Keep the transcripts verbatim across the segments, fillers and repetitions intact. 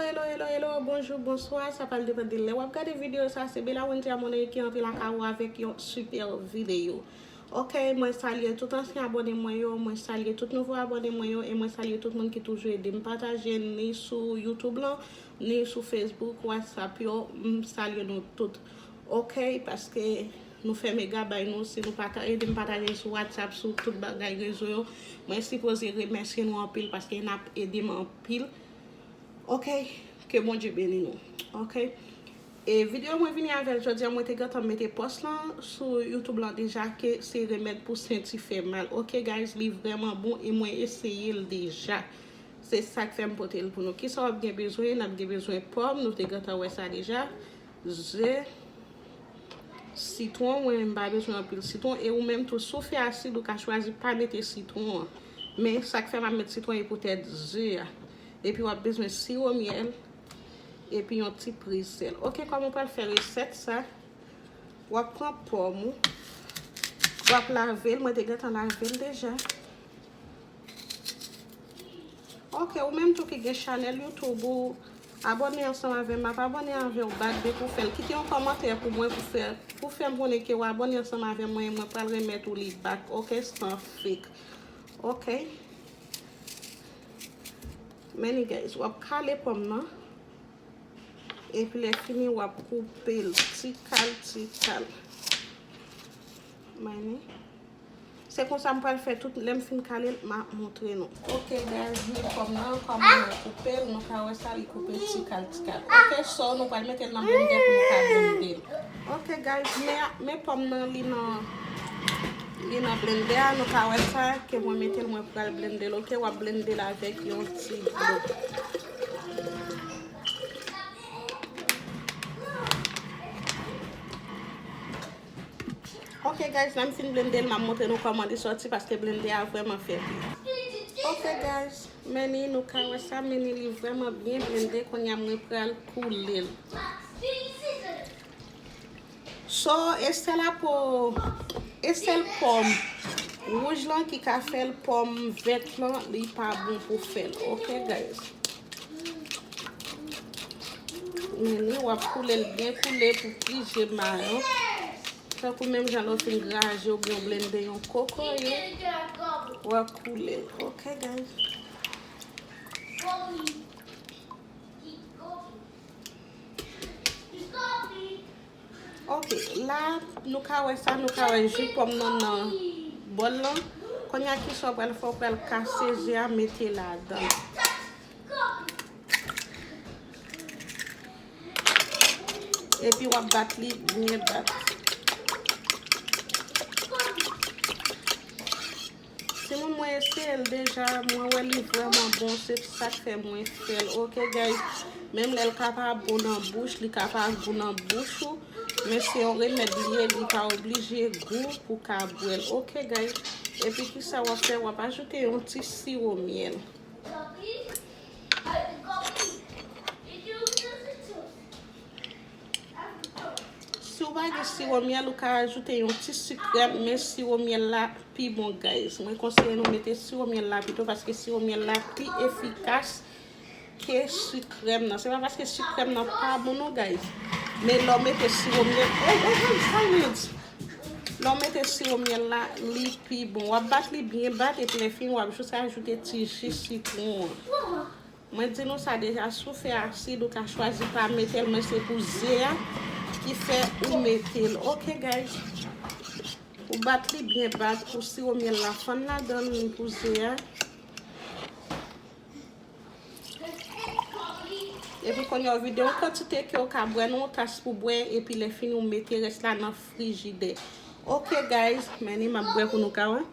Hello, hello, hello, bonjou, bonswa, sa pral depann de lè w ap gade videyo sa, se Bella Wendy Amonay ki antre lakay ou avèk yon sipè videyo. Ok, mwen salye tout ansyen abòne mwen yo, mwen salye tout nouvo abòne mwen yo, e mwen salye tout moun ki toujou ede m pataje ni sou YouTube lan, ni sou Facebook, WhatsApp yo, m salye nou tout. Ok, paske nou fè mega bay nou, si nou pa ta ede m pataje sou WhatsApp, sou tout bagay rezo yo, mwen sipoze remèsye nou anpil paske n ap ede m anpil. Ok, ke Bondye beni nou. Ok. E videyo mwen vini avè l jodi a, mwen te gentan mete pòs lan sou YouTube lan deja ke se remèd pou senti fè mal. Ok, guys, li vrèman bon e mwen eseye l deja. Se sa k fè m pote l pou nou. Kisa w ap gen bezwen? N ap gen bezwen pòm, nou te gentan wè sa deja. Ze, sitwon, mwen menm m pa bezwen anpil sitwon. E ou menm tou, si w fè asid, ou ka chwazi pa mete sitwon an. Men sa k fè m ap met sitwon e poutèt ze a. Epi w ap bezwen siwo myèl, epi yon ti priz sèl. Ok, kòman w pral fè resèt sa? W ap pran pòm ou, w ap lave l, mwen te gentan lave l deja. Ok, ou menm tou ki gen chanèl YouTube ou, abòne ansanm avè m, m ap abòne avè w, bat de pou fè l. Kite yon kòmantè pou mwen pou fè, pou fè m konnen ke w abòne ansanm avè mwen, mwen pral remèt ou li back, ok, san fake. Ok. Men ni guys, w ap kale pòm nan. Epi lè fini, w ap koupe l ti kal, ti kal. Men ni. Se konsa m pral fè tout, lè m fin kale l, m ap montre nou. Ok, guys, men pòm nan, kòman mwen koupe l, nou ka wè sa, li koupe ti kal, ti kal. Ok, so, nou pral mete l nan blendè pou nou ka blende l. Ok, guys, men, men pòm nan, li nan, li nan blendè a, nou ka wè sa, ke mwen mete l, mwen pral blende l, ok, w ap blende l avèk yon ti dlo. Ok, guys, lè m fin blende l, m ap montre nou kòman li sòti, paske blende a vrèman fè byen. Ok, guys, men ni nou ka wè sa, men ni li vrèman byen blende, kounye a mwen pral koule l. So, e sèl a po, e sèl pòm wouj lan ki ka fè l, pòm vèt lan, li pa bon pou fè l. Ok, guys. Men ni w ap koule l byen koule pou plizyè mayon. Tankou menm jan lè w fin graje oubyen w blende yon kokoye, w ap koule l. Ok, guys. Ok, la, nou ka wè sa, nou ka wè ji pòm nan nan bòl lan. Kounye a, kisa w pral fè, w pral kase ze a, mete ladan. Epi w ap bat li byen bat. Timoun, mwen eseye l deja, mwen wè li vrèman bon, se sa k fè mwen fè l. Ok, guys, menm lè l ka pa bon nan bouch, li ka pa gou nan bouch ou, men se yon remèd li ye, li pa oblije gou pou ka bwè l. Ok, guys, epi kisa w ap fè? W ap ajoute yon ti siwo myèl. Si w pa gen siwo myèl, ou ka ajoute yon ti sikrèm, men siwo myèl la pi bon, guys. Mwen konseye nou mete siwo myèl la pito, paske siwo myèl la pi efikas ke sikrèm nan. Se pa paske sikrèm nan pa bon, non, guys. Men lè w mete siwo myèl, hey, hey, hey, silence! Lè w mete siwo myèl la, li pi bon. W ap bat li byen bat, epi lè fini, w ap jis ajoute ti ji sitwon an. Mwen di nou sa deja, si w fè asid, ou ka chwazi pa mete l, men se pou ze a ki fè ou mete l. Ok, guys. Ou bat li byen bat pou siwo myèl la fann ladan li pou ze a. Epi kounye a, w vide yon kantite ke w ka bwè nan yon tas pou bwè, epi lè fini, w mete rès la nan frijidè. Ok, guys, men ni m ap bwè pou nou ka wè.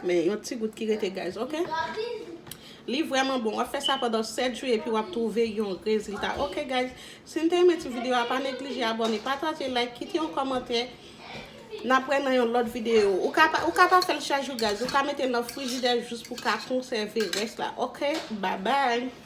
Men yon ti gout ki rete, guys, ok? Li vrèman bon. W ap fè sa pandan sèt jou epi w ap twouve yon rezilta. Ok, guys, si n te renmen ti videyo a, pa neglije abòne, pataje, like, kite yon kòmantè. N ap wè nan yon lòt videyo. Ou ka pa, ou ka pa fè l chak jou, guys. Ou ka mete l nan frijidè jis pou ka konsève rès la. Ok? Bye bye.